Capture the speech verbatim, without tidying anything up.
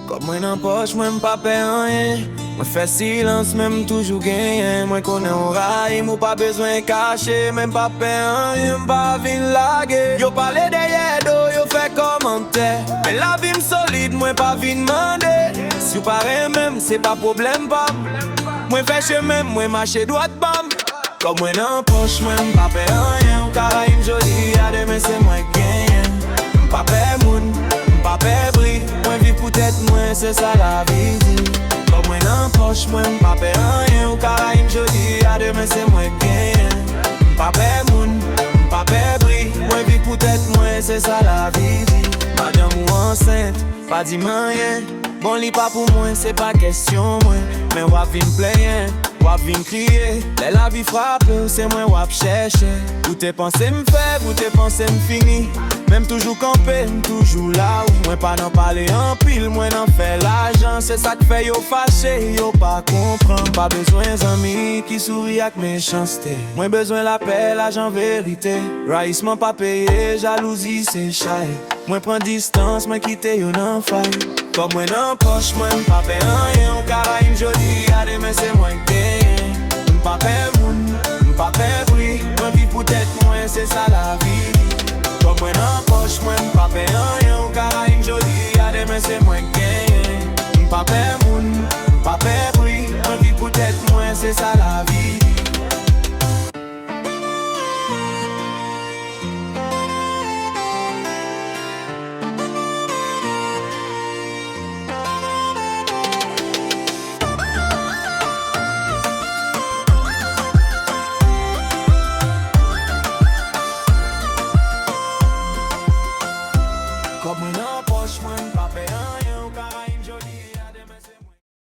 Kòb mwen nan pòch mwen, m pa pè anyen. Mwen fè silans, men m toujou genyen. Mwen konnen w rayi m, ou pa bezwen kache, men m pa pè anyen, m pa vin lage. Yo pale dèyè do, yo fè kòmantè, men lavi m solid, mwen pa vin mande. Si w pa renmen m, se pa pwoblèm pa m. Mwen fè chemen m, mwen mache dwat pa m. Kòb mwen nan pòch mwen, m pa pè anyen. Ou ka rayi m jodi a, demen se mwen k genyen. M pa pè moun, m pa pè bri. Mwen viv pou tèt mwen, se sa lavi di. Kòb mwen nan pòch mwen, m pa pè anyen. Ou ka rayi m jodi a, demen se mwen k genyen. M pa pè moun, m pa pè bri. Mwen viv pou tèt mwen, se sa lavi di. Madanm ou ansent, pa di m anyen. Bon, li pa pou mwen, se pa kèsyon mwen. Men w ap vin plenyen, w ap vin kriye. Lè lavi frape w, se mwen w ap chèche. Ou te panse m fèb, ou te panse m fini. Men m toujou kanpe, m toujou la wi. Mwen pa nan pale anpil, mwen nan fè lajan. Se sa k fè yo fache, yo pa konprann. M pa bezwen zanmi ki souri ak mechanste. Mwen bezwen lapè, lajan, verite. Rayisman pa peye, jalouzi se chay. Mwen pran distans, mwen kite yo nan fay. Kòb mwen nan pòch mwen, m pa pè anyen. Ou ka rayi m jodi a, demen se mwen k genyen. M pa pè moun, m pa pè bri. Mwen viv pou tèt mwen, se sa lavi di. Kòb mwen nan pòch mwen, m pa pè anyen. Ou ka rayi m jodi a, demen se mwen k genyen. M pa pè